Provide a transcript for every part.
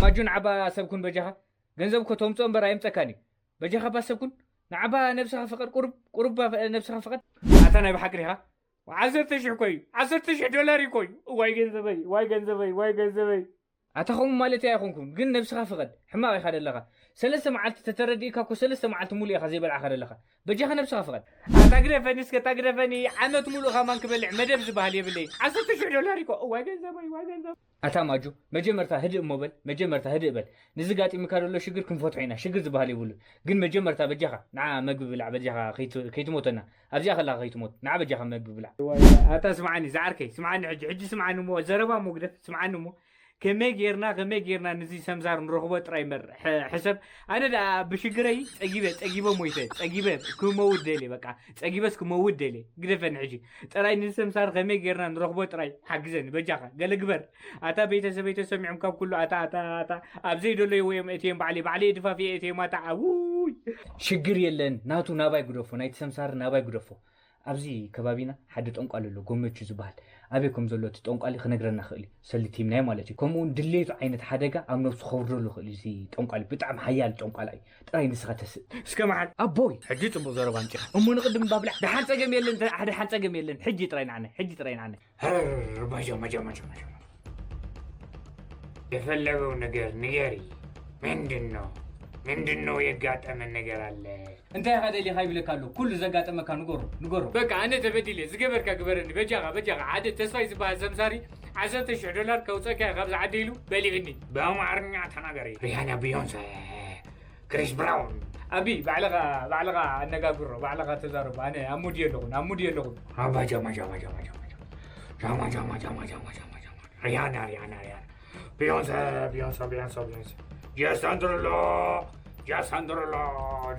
ማጁ ንዓባ ሰብ ኩን በጃኻ። ገንዘብ እኮ ተምፅኦ እምበር ኣይምፀካን እዩ። በጃኻ ባ ሰብ ኩን። ንዓባ ነብስኻ ፍቐድ፣ ቁሩብ፣ ቁሩብ ባ ነብስኻ ፍቐድ። ኣታ ናይ ብሓቂ ዲኻ? ዓሰርተ ሽሕ እኮ እዩ። ዓሰርተ ሽሕ ዶላር እዩ እኮ እዩ። ዋይ ገንዘበይ፣ ዋይ ገንዘበይ፣ ዋይ ገንዘበይ። ኣታ ከምኡ ማለት ኣይኮንኩን፣ ግን ነብስኻ ፍቐድ። ሕማቕ ኢኻ ደለኻ። ሰለስተ መዓልቲ ተተረዲእካ እኮ ሰለስተ መዓልቲ ሙሉእ ኢኻ ዘይበልዓኻ ደለኻ። በጃኻ ነብስኻ ፍቐድ። ኣታ ግደፈኒ እስከ፣ ኣታ ግደፈኒ። ዓመት ሙሉእ ኻማን ክበልዕ መደብ ዝበሃል የብለይ። ዓሰርተ ሽሕ ዶላር እኮ። ዋይ ገንዘበይ፣ ዋይ ገንዘብ። ኣታ ማጁ፣ መጀመርታ ህድእ እሞ በል፣ መጀመርታ ህድእ በል። ንዚ ጋጢምካ ዘሎ ሽግር ክንፈትሖ ኢና፣ ሽግር ዝበሃል የብሉን። ግን መጀመርታ በጃኻ ንዓ መግቢ ብላዕ፣ በጃኻ ከይት-፣ ከይትሞተና። ኣብዚኣ ከለኻ ከይትሞት፣ ንዓ በጃኻ መግቢ ብላዕ። ኣታ ስምዓኒ፣ ዝዓርከይ፣ ስምዓኒ ሕጂ፣ ሕጂ ስምዓኒ እሞ፣ ዘረባ እሞ ግደፍ፣ ስምዓኒ እሞ። ከመይ ጌርና፣ ከመይ ጌርና ንዚ ሰምሳር ንረኽቦ ጥራይ እምበር፣ ሕ-፣ ሕሰብ። ኣነ ደኣ ብሽግረይ ጸጊበ፣ ጸጊበ ሞይተ፣ ጸጊበ ክመውት ደልየ፣ በቃ፣ ጸጊበስ ክመውት ደልየ። ግደፈኒ ሕጂ። ጥራይ ንዚ ሰምሳር ከመይ ጌርና ንረኽቦ ጥራይ ሓግዘኒ፣ በጃኻ፣ ገለ ግበር። ኣታ ቤተሰበይ ተሰሚዖም ካብ ኩሉ ኣታ፣ ኣታ፣ ኣታ፣ ኣብ ዘይደለይዎ እዮም እትዮም ባዕለይ፣ ባዕለይ ድፋፍየ እትዮም ኣታ፣ ኣውይ። ሽግር የለን፣ ናቱ ናባይ ግደፎ፣ ናይቲ ሰምሳር ናባይ ግደፎ። ኣብዚ ከባቢና ሓደ ጠንቋል ኣሎ፣ ጎመቹ ዝበሃል። ኣበይ ከም ዘሎ እቲ ጠንቋሊ ክነግረና ክእል እዩ፣ ሰሊቲምናዮ ማለት እዩ። ከምኡ እውን ድሌቱ ዓይነት ሓደጋ ኣብ ነብሱ ከውርደሉ ክእል እዩ። እዚ ጠንቋሊ ብጣዕሚ ሓያል ጠንቋላ እዩ። ጥራይ ንስኻ ተስእ። እስከ መሓል። ኣቦይ፣ ሕጂ ጽቡቕ ዘረባ ኣምጺኻ። እሞ ንቕድም ባብላዕ። ደሓን ጸገም የለን፣ ተ-፣ ደሓን ጸገም የለን። ሕጂ ጥራይ ንዓነ፣ ሕጂ ጥራይ ንዓነ። ሀረር፣ ማጃ፣ ማጃ፣ ማጃ፣ ማጃ። የፈለገው ነገር ንገሪ። ምንድን ነው? ምንድን ነው የጋጠመን ነገር አለ? እንታይ ኢኻ ደሊኻ ይብለካ ኣሎ። ኩሉ ዘጋጠመካ ንገሮ፣ ንገሮ። በቃ ኣነ ተበዲለ፣ ዝገበርካ ግበረኒ። በጃኻ፣ በጃኻ። ሓደ ተስፋይ ዝበሃል ሰምሳሪ ዓሰርተ ሽሕ ዶላር ከውፀካ እየ ካብዚ ዓዲ ኢሉ በሊዕኒ። ብኣማርኛ ተናገሪ። ሪሃና፣ ቢዮንሰ፣ ክሪስ ብራውን። ኣቢ፣ ባዕልኻ፣ ባዕልኻ ኣነጋግሮ፣ ባዕልኻ ተዛረቦ። ኣነ ኣብ ሙድ የለኹን፣ ኣብ ሙድ የለኹን። ኣባ ጃማ፣ ጃማ፣ ጃማ፣ ጃማ፣ ጃማ። ጃማ፣ ጃማ፣ ጃማ፣ ጃማ፣ ጃማ፣ ጃማ። ሪሃና፣ ሪሃና፣ ሪሃና። ቢዮንሰ፣ ቢዮንሰ፣ ቢዮንሰ፣ ቢዮንሰ። ጃሰንድርሎ፣ ጃሰንድርሎ፣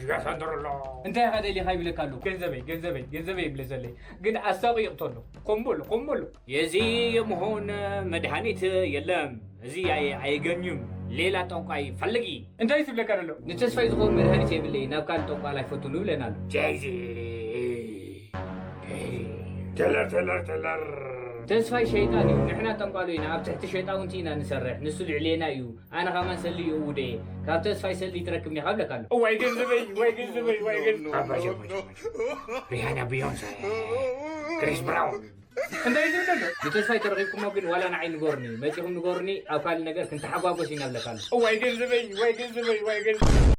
ጃሰንድርሎ። እንታይ ኢኻ ደሊኻ ይብለካ ኣለኹ። ገንዘበይ፣ ገንዘበይ፣ ገንዘበይ ይብለ ዘለይ። ግን ኣሳቒ ይቕተሎ። ኮምቦሎ፣ ኮምቦሎ። የዚ የምሆን መድሃኒት የለም። እዚ ኣይ-፣ ኣይገኝም። ሌላ ጠንቋይ ፈልጊ። እንታይ እዩ ዝብለካ ዘሎ? ንተስፋይ ዝኸውን መድሃኒት የብለይ። ናብ ካልእ ጠንቋል ኣይፈቱን ይብለና ኣሎ። ጃይዚ። ተለር፣ ተለር፣ ተለር። ተስፋይ ሸይጣን እዩ። ንሕና ጠንቋሎ ኢና። ኣብ ትሕቲ ሸይጣውንቲ ኢና ንሰርሕ። ንሱ ልዕሌና እዩ። ኣነ ኸማን ሰሊ እዩ እውደ። ካብ ተስፋይ ሰሊ ትረክብኒ ካብ ለካ ኣሎ። ዋይ ገንዘበይ፣ ዋይ ገንዘበይ፣ ዋይ ገንዘበይ። ኣባ ጀማ፣ ጀማ፣ ጀማ። ሪሃና፣ ቢዮንሰ፣ ክሪስ ብራውን። እንታይ ዝብል ዘሎ? ንተስፋይ ተረኺብኩሞ ግን ዋላ ንዓይ ንገሩኒ። መጺኹም ንገሩኒ፣ ኣብ ካልእ ነገር ክንተሓጓጎስ ኢና ብለካ ኣሎ። ዋይ ገንዘበይ፣ ዋይ ገንዘበይ፣ ዋይ ገንዘበይ።